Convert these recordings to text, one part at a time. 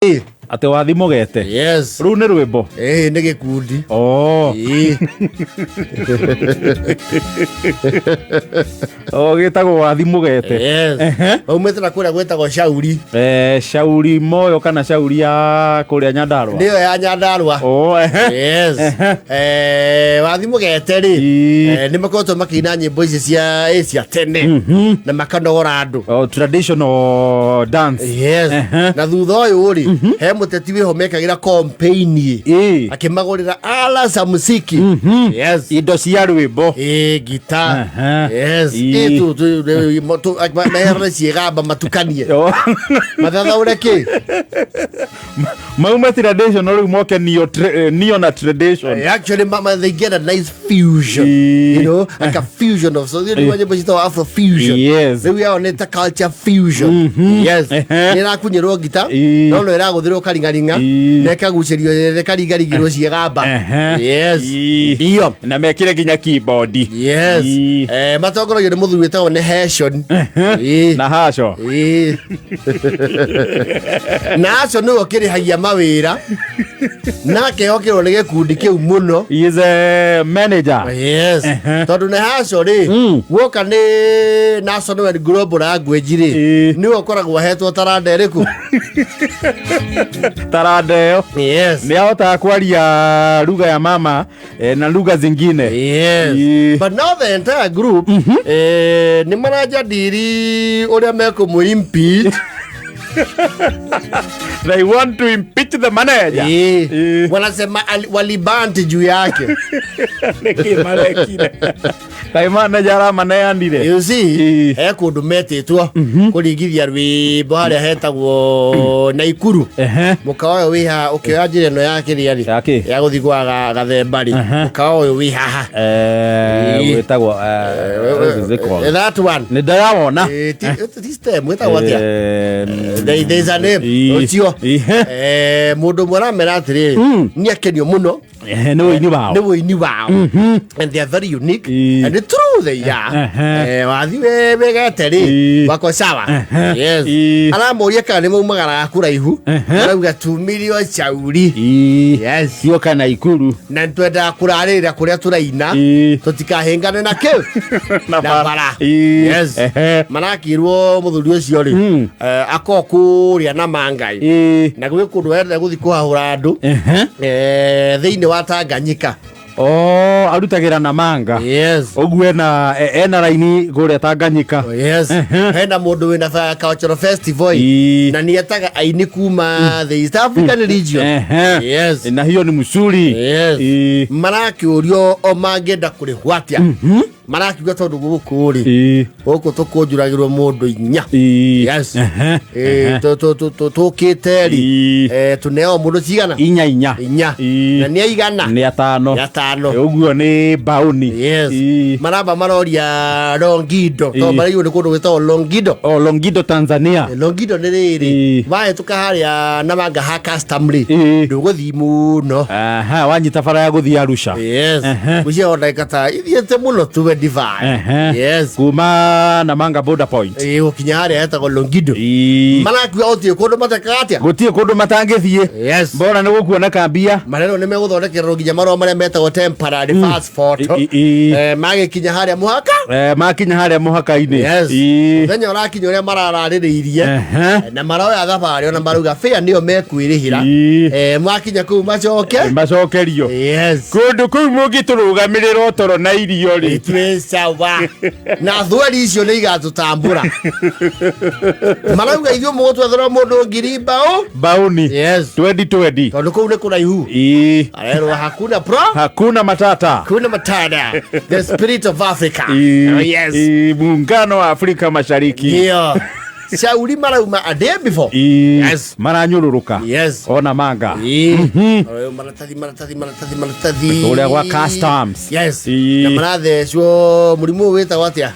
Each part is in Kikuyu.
Ĩĩ. Atĩ wathi mũgete? Yes. Rũu nĩ rwĩmbo? Ĩĩ, nĩ gĩkundi. Oh. Ĩĩ. O gĩtagwo wathi mũgete? Yes. Maumĩte na kũrĩa gwĩtagwo Shauri. Shauri moyo kana shauri ya kũrĩa Nyandarua? Nĩyo ya Nyandarua. Oh, ehe. Yes. Wathi mũgete rĩ, nĩ makoretwo makĩina nyĩmbo ici cia tene na makanogora andũ. Oh, traditional dance. Yes. Na thutha ũyũ rĩ, he mũteti wĩho mekagĩra campaign akĩmagũrĩra ala za muziki. Yes. Indo cia rwĩmbo. Ĩĩ, gita. Yes. Ĩĩ, meherere ciĩgamba matukanie. Oh. Mathathaũre kĩ? Maume traditional rĩu moke neo na tradition. Actually, mama, they get a nice fusion. Like a fusion of, so you know, nyĩmbo citagwo Afro fusion. Rĩu yao nĩ ta culture fusion. Yes. Nĩ ĩrakunyĩrwo ngita, no no ĩragũthĩrwo karingaringa, na ĩkagucĩrio, ĩkaringaringĩrwo ciĩgamba. Yes. Ndio. Na mekire nginya keyboard. Yes. Matongoragio nĩ mũthuri wĩtagwo nĩ Heshon. Na Hasho. Ĩĩ. Na acio nĩwe ũkĩrĩhagia mawĩra na akehokerwo nĩ gĩkundi kĩu mũno. He is a manager. Yes. Tondũ nĩ haco rĩ, guoka nĩ national and global language rĩ, nĩwe ũkoragwo ahetwo taranda ĩrĩkũ? Taranda ĩyo. Yes. Nĩ ahotaga kwaria lugha ya mama na lugha zingine. Yes. But now the entire group nĩ marajadiri ũrĩa mekũmũ impeach. They want to impeach the manager. Wanasema walibanti juu yake. Nĩkĩ marekire? Kaĩ manager aramaneanire? You see, he kũndũ metĩtwo kũringithia rwĩmbo harĩa hetagwo Naikuru. Mũkawa ũyũ wĩ haha ũkĩoya njĩra ĩno ya kĩrĩa rĩ, Ya kĩ? ya gũthiĩ kwa Gathemba rĩ, mũkawa ũyũ wĩ haha. Wĩtagwo, what is it called? That one. Nĩ ndĩrawona. Ti stem, wĩtagwo atĩa? There is a name. Ũcio. Mũndũ ũmwe aramera atĩrĩrĩ, nĩ akenio mũno Nĩ ũini wao. Nĩ ũini wao. And they are very unique. And true they are. Wathi wegete rĩ, wako sawa. Yes. Aramũria kana nĩ maumagaraga kũraihu. Arauga tumirio Shauri. Yes. Cioka Naikuru. Na nĩtwendaga kũrarĩrĩra kũrĩa tũraina. Tũtikahĩngane na kĩ? Na Na bara. bara. Yes. Marakirwo mũthuri ũcio rĩ, akorwo kũrĩa na mangai. Na gwĩ kũndũ enda gũthiĩ kũhahũra andũ. Thĩinĩ wa Tanganyika. Oh, arutagĩra na manga. Yes. Ũguo ena raini kũrĩa Tanganyika. Yes. Hena mũndũ wĩna cultural festival na nĩ etaga aini kuma the East African region. Yes. Na hiyo ni mzuri. Yes. Marakĩũrio o mangĩenda kũrĩhwo atĩa. Marakiuga tondũ gũkũ rĩ, gũkũ tũkũnjuragĩrwo mũndũ inya. Yes. Tũkĩte rĩ, tũneo mũndũ cigana? Inya inya. Inya. Na nĩ aigana? Nĩ atano. Nĩ atano. Ũguo nĩ baũni. Yes. Maramba maroria Longido. Tondũ maraigua nĩ kũndũ gwĩtagwo Longido. Oh, Longido Tanzania. Longido nĩ rĩrĩ, wahĩtũka harĩa Namanga ha custom rĩ, ndũgũthiĩ mũno. Aha, wanyita bara ya gũthiĩ Arusha. Yes. Gũcia o ndagĩka ta ithiĩte mũno tuwe divai. Yes. Kuma Namanga border point. Ĩĩ, gũkinya harĩa hetagwo Longido. Marakiuga gũtirĩ kũndũ matekaga atĩa? Gũtirĩ kũndũ matangĩthiĩ. Yes. Mbona nĩ gũkuoneka mbia. Marerwo nĩ megũthondekerwo nginya marũa marĩa metagwo temporary passport. Magĩkinya harĩa mũhaka. Makinya harĩa mũhaka-inĩ. Yes. Mũthenya ũrakinya ũrĩa marararĩrĩirie. Na maroya thabarĩ ona marauga fare nĩyo mekwĩrĩhĩra. Mwakinya kũu macoke. Macokerio. Yes. Kũndũ kũu mũngĩtũrũgamĩrĩra toro na irio rĩ. Twĩ sawa. Na thweri icio nĩ igatũtambũra. Marauga ithuĩ mũgũtwethera mũndũ ngiri mbaũ. Mbaũni. Yes. 2020. Tondũ kũu nĩ kũraihu. Arerwo hakuna pro. Hakuna matata. Hakuna matata. The spirit of Africa. Oh, yes. Muungano wa Afrika Mashariki. Ndio. Shauri marauma a day before. Yes. Maranyũrũrũka. Yes. Ona manga. Ĩĩ. Maratathi maratathi maratathi maratathi. Kũrĩa gwa customs. Yes. Na marathecwo mũrimũ ũyũ wĩtagwo atĩa?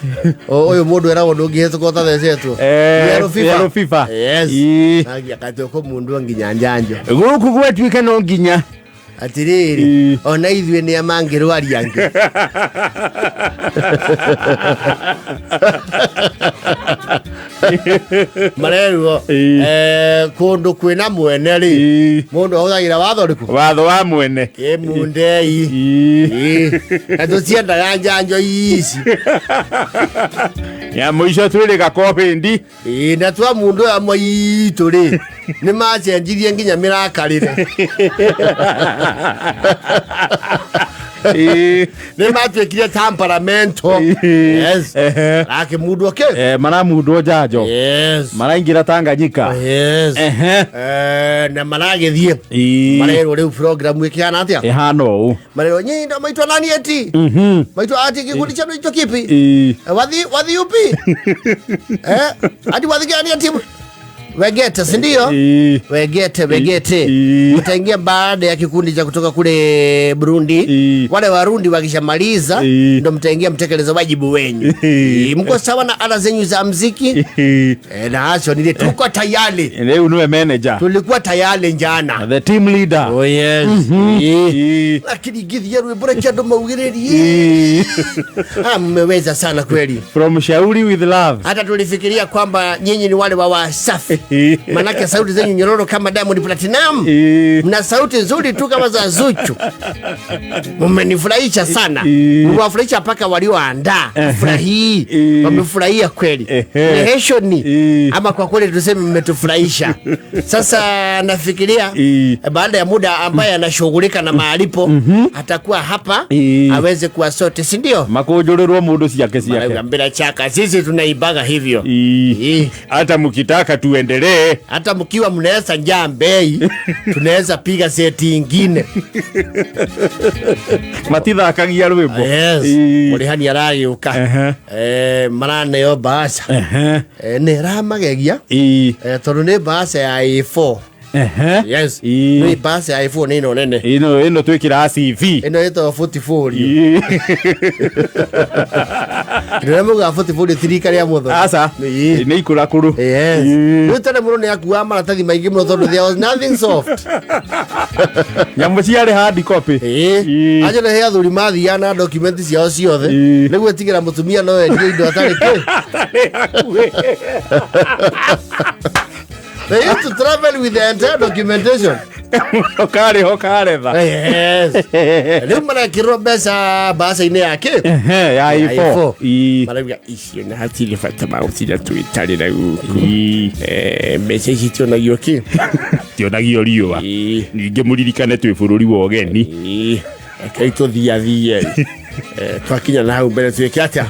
Ũyũ mũndũ eragwo ndũngĩhĩtũka ũtathecetwo. Yellow fever. Yellow fever. Yes. Nagia katĩ mũndũ nginya njanjo. Gũkũ gwatuĩka no nginya. Atĩrĩrĩ, ona ithuĩ nĩ amangĩrwaria angĩ. Marerwo kundu kwina mwene ri, mundu ahuthagira watho riku? Watho wa mwene. Kimundei. Na tutiendaga njanjo ici. Ya mũico twĩrĩga covid. Ĩĩ, na twa mundu amwe itũ rĩ, nĩ macenjirie nginya mĩrakarĩre. Nĩ matuĩkire temperamento. Yes. Ake mundu ake. Maramundwo njanjo. Maraingĩra Tanganyika. Na maragĩthiĩ. Marerwo rĩu program ĩkĩhana atĩa? Ĩhana ũũ. Marerwo nyinyi ndo maitwa nani eti? Maitwa ati kikundi chenu hicho kipi? Wathi upi? Ati wathi gani ati? Wegete, si ndio? Wegete, wegete. Mtaingia baada ya kikundi cha kutoka kule Burundi. Wale Warundi wakishamaliza ndo mtaingia mtekeleza wajibu wenyu. Mko sawa na ala zenyu za mziki? Na hacho nile tuko tayari. Leo niwe manager. Tulikuwa tayari njana. The team leader. Oh yes. Lakini githia rwimbo cha ndo maugiririe. Mmeweza sana kweli. From Shauri with love. Hata tulifikiria kwamba nyinyi ni wale wa Wasafi. Manake sauti zenyu nyororo kama Diamond Platinum. Mna sauti nzuri tu kama za Zuchu. Mmenifurahisha sana. Mmewafurahisha mpaka walioandaa. Furahi. Wamefurahia kweli. Neheshoni. Ama kwa kweli tuseme mmetufurahisha. Sasa nafikiria baada ya muda ambaye anashughulika na maalipo atakuwa hapa aweze kuwa sote, si ndio? Makunjururwo mundu ciake ciake. Bila chaka sisi tunaibaga hivyo. Hata mkitaka tuendelee. Hata mkiwa mnaweza njaa mbei, tunaweza piga seti ingine. Matithakagia rwimbo. Yes. Murihani aragĩũka. Maraneo bahasha. Nĩ ramagegia. Tondũ nĩ bahasha ya A4. Yes. Nĩ bahasha ya A4 nĩ ĩno nene. Ĩno twĩkĩraga CV. Ĩno ĩtagwo portfolio. Nĩ muga portfolio tirika rĩa mũthoni. Aca. Nĩ ikũra kũrũ. Yes. Rĩu tene mũno nĩ akuaga maratathi maingĩ mũno tondũ there was nothing soft. Nyamũ ciarĩ hard copy. Ajo nĩ he athuri mathiaga na document ciao ciothe. Nĩguo tigĩra mũtumia no endie indo atarĩ kĩ. They used to travel with the entire documentation. Karetha. Yes. Rĩu marekĩrwo mbeca mbaca-inĩ yake. Ya A4. Marauga icio na hatirĩ bata ma gũtinda twĩtarĩra gũkũ. Mbeca ici tionagio kĩ? Tionagio riũa. Ningĩ mũririkane twĩ bũrũri wa ũgeni. Rekei tũthiathie. Twakinya na hau mbere twĩke atĩa?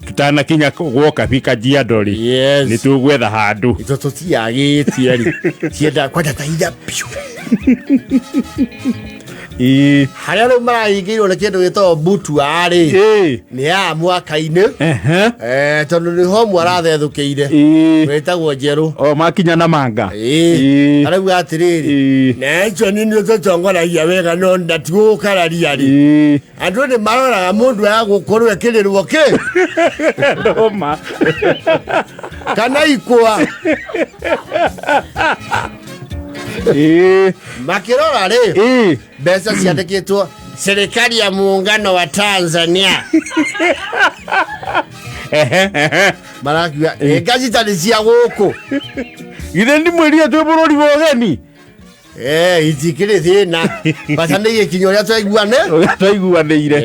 Tutanakinya gwoka Kajiado rĩ. Yes. Nĩ tũgwetha handũ. Itũ tũtiagĩtie rĩ. Cienda kwanja ta ihinda biũ. Harĩa rĩu marahingĩirwo nĩ kĩndũ gĩtagwo butua rĩ. Nĩ ya mwaka-inĩ. Tondũ nĩho mwarathethũkĩire. Wĩtagwo Njerũ. O makinya na manga. Arauga atĩrĩrĩ. Na icio nĩ nĩ tũtongoragia wega no ndatigũkararia rĩ. Andũ nĩ maroraga mũndũ agũkorwo ekĩrĩrwo kĩ? Ndũma. Kana ikwa. Makĩrora rĩ. Mbeca ciandĩkĩtwo serikali ya muungano wa Tanzania. Marakiuga ngaci tarĩ cia gũkũ. Githĩ ndimwĩrire twĩ bũrũri wa ũgeni? Itikĩrĩ thĩna. Bata nĩ gĩkinya ũrĩa twaiguane? Ũrĩa twaiguanĩire.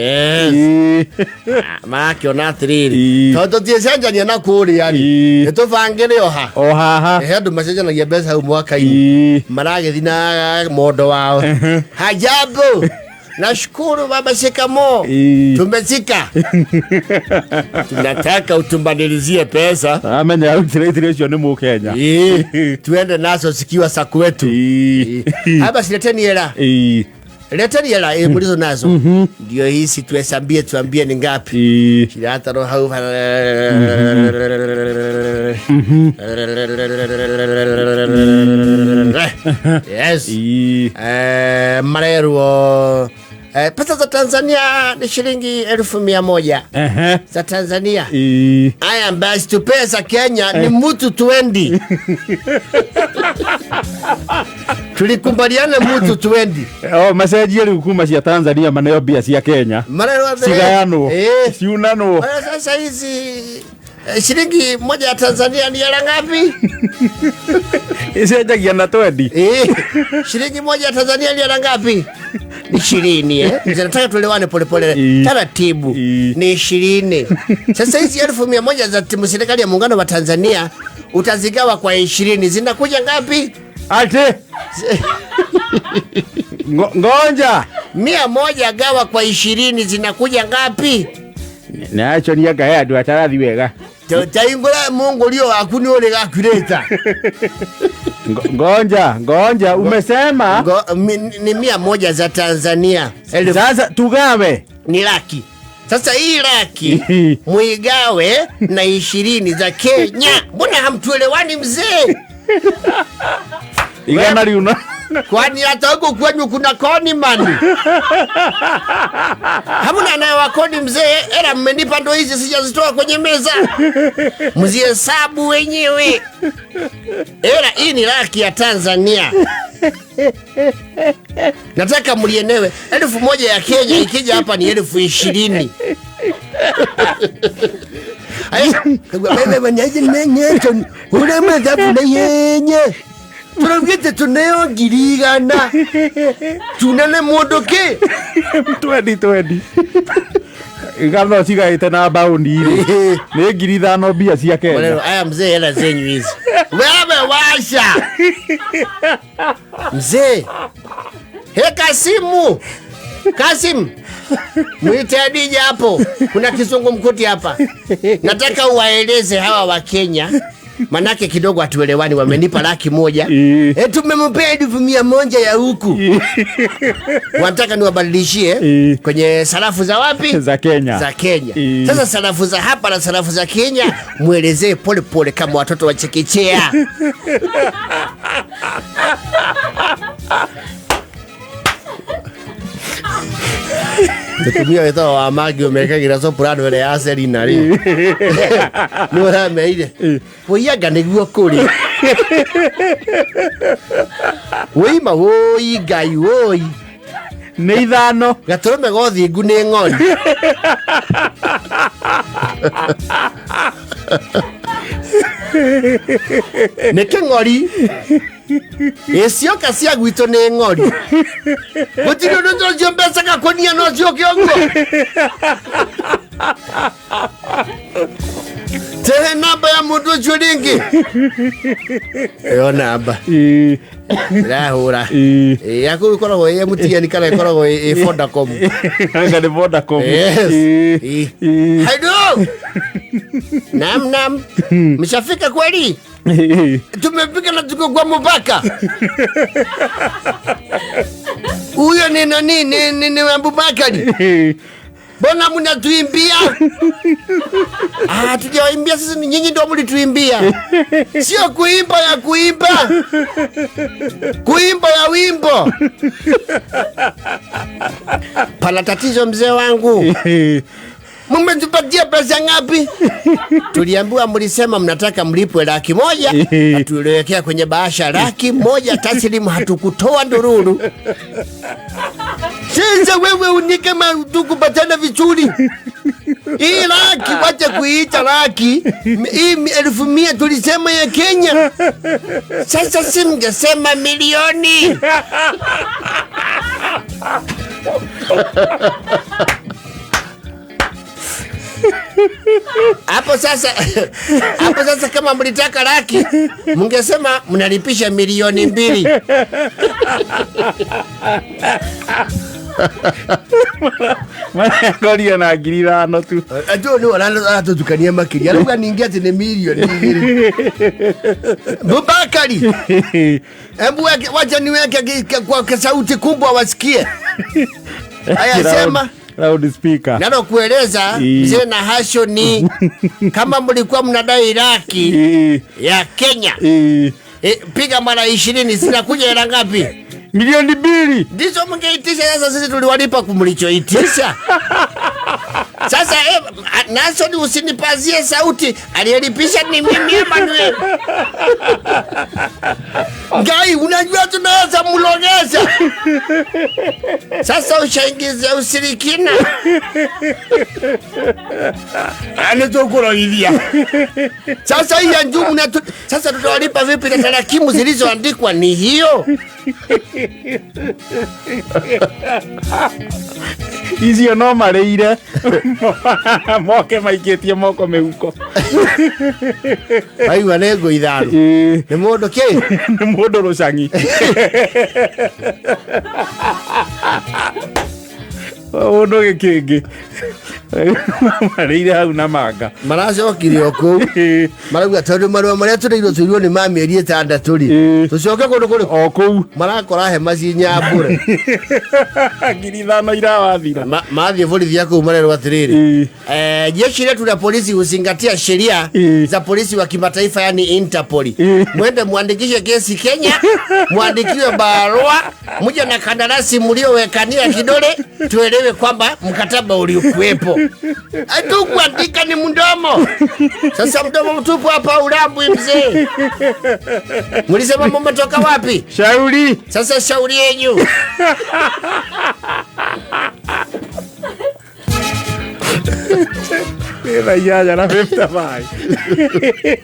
Marakĩona atĩrĩrĩ. Tondũ tũtiĩcenjania na kũrĩa rĩ. Nĩ tũbangĩre o ha. O haha. He andũ macenjanagia mbeca hau mwaka-inĩ. Maragĩthiĩ na mondo wao. Hajabu. Nashukuru baba, shikamo. Tumezika. Tunataka utumbadilizie pesa. Amenya arutire ucio ni Mukenya. Tuende nazo zikiwa za kwetu. Hapa sileteni hela. Leteni hela mlizo nazo. Ndio hizi tuhesabie tuambie ni ngapi. Hata roho hau. Yes. Marerwo pesa za Tanzania ni shilingi 100,000 za Tanzania. Aya basi tu pesa Kenya ni mtu 20. Tulikubaliana mtu 20. Oh, macenjie riu kuma cia Tanzania maneo mbia cia Kenya. Cigayanwo. Ciunanwo. Sasa hizi Shilingi moja ya Tanzania ni hela ngapi? Icenjagia na twendi. Shilingi moja ya Tanzania ni hela ngapi? Ni 20 eh. Nataka tuelewane polepole taratibu. Ni 20. Sasa hizi 1,100 za timu serikali ya muungano wa Tanzania utazigawa kwa 20, zinakuja ngapi? Ate. Ngonja. 100 gawa kwa 20 zinakuja ngapi? Nacho ni aka andu atarathi wega. Taingura Mungu lio waku ni uri gakureta. Ngonja, ngonja, umesema ni 100 za Tanzania. Sasa tugawe ni laki. Sasa hii laki muigawe na 20 za Kenya. Mbona hamtuelewani mzee? Igana riuna. Kwani hata huko kwenyu kuna koni mani? Hamuna naye wa koni mzee? Era mmenipa ndo hizi sijazitoa kwenye meza. Mzihesabu wenyewe. Era hii ni laki ya Tanzania. Nataka mlienewe. 1,000 ya Kenya ikija hapa ni 20,000. Turaugite tuneo ngiri igana. Tunene mundu ki? 20. Igano cigaite na bauni ri. Ni ngiri ithano mbia cia Kenya. Aya mzee, hela zenyu hizi. Wewe washa. Mzee. He Kasimu. Kasim. Mwite Adija hapo. Kuna kizungumkuti hapa. Nataka uwaeleze hawa wa Kenya. Manake kidogo hatuelewani, wamenipa 100,000. Tumempea 1,100 ya huku. Wanataka niwabadilishie kwenye sarafu za wapi? Za Kenya. Za Kenya. Sasa sarafu za hapa na sarafu za Kenya muelezee pole pole kama watoto wa chekechea. Mutumia wetagwo wa Magi umekagira soprano ĩrĩa ya Selina rĩ. Nĩ ũrameire. Wũianga nĩguo kũrĩ. Wũima wũi Ngai wũi. Nĩ ithano. Gatũrũme gothingu nĩ ng'ori. Nĩ kĩng'ori. Ĩcioka cia gwitũ nĩ ng'ori. Gũtirĩ ũndũ ũcio mbeca gakũnia no ciũke ũguo. Tehe namba ya mũndũ ũcio rĩngĩ. Ĩyo namba. Ĩrahũra. Yaku ĩkoragwo ĩ MTN kana ĩkoragwo ĩ Vodacom. Anga nĩ Vodacom. Yes. Hello. Nam nam. Mshafika kweli? Tumefika na tuko kwa mpaka. Huyo ni nani? Ni Abubakari. Mbona mnatuimbia? Tujawaimbia sisi, nyinyi ndio mlituimbia. Sio kuimba ya kuimba. Kuimba ya wimbo. Pana tatizo mzee wangu. Mmetupatia pesa ngapi? Tuliambiwa mlisema mnataka mlipwe 100,000, na tuliwekea kwenye bahasha 100,000 taslimu, hatukutoa ndururu. Sasa wewe unike tukupatana vizuri. Hii laki wacha kuiita laki. Hii 1,100 tulisema ya Kenya. Sasa si mngesema milioni. Hapo sasa kama mlitaka laki, mngesema mnalipisha 2,000,000. Marangoria na ngiri ithano tu. Andũ nĩ aratutukania makĩria. Arauga ningĩ atĩ nĩ 2,000,000. Bubakari. Hebu wacha niweke kwa sauti kubwa wasikie. Haya sema. Loud speaker. Nalo kueleza mzee na hasho ni kama mlikuwa mnadai laki ya Kenya. Piga mara 20 zinakuja hela ngapi? 2,000,000. Ndizo mngeitisha. Sasa sisi tuliwalipa kumlichoitisha. Sasa Nason usinipazie sauti. Aliyelipisha ni mimi Emmanuel. Ngai, unajua tunaweza mlogeza. Sasa ushaingiza usirikina. Nĩ tũkũrorithia. Sasa hii ya njumu na sasa tutawalipa vipi na tarakimu zilizoandikwa ni hiyo? Icio no marĩire moke maikĩtie moko mĩhuko. Aigua nĩ ngũ ithano. Nĩ mũndũ kĩ? Nĩ mũndũ rũcang'i. Mũndũ gĩkĩngĩ marĩire hau na manga. Maracokire o kũu. Marauga tondũ marũa marĩa tũrĩirwo tũirwo nĩ ma mĩeri 6 rĩ. Tũcoke kũndũ kũrĩkũ? O kũu. Marakora hema ci nyambũre. 5,000 irawathira. Mathiĩ borithi ya kũu marerwo atĩrĩrĩ. Jeshi letu la polisi huzingatia sheria za polisi wa kimataifa, yani Interpol. Mwende muandikishe kesi Kenya, muandikiwe barua, muje na kandarasi mliowekania kidole, tuelewe kwamba mkataba uliokuwepo. Hatukuandika ni mdomo. Sasa mdomo mtupu hapa ulambwi mzee. Mlisema mmetoka wapi? Shauri. Sasa shauri yenyu. Thaa 8 na 55.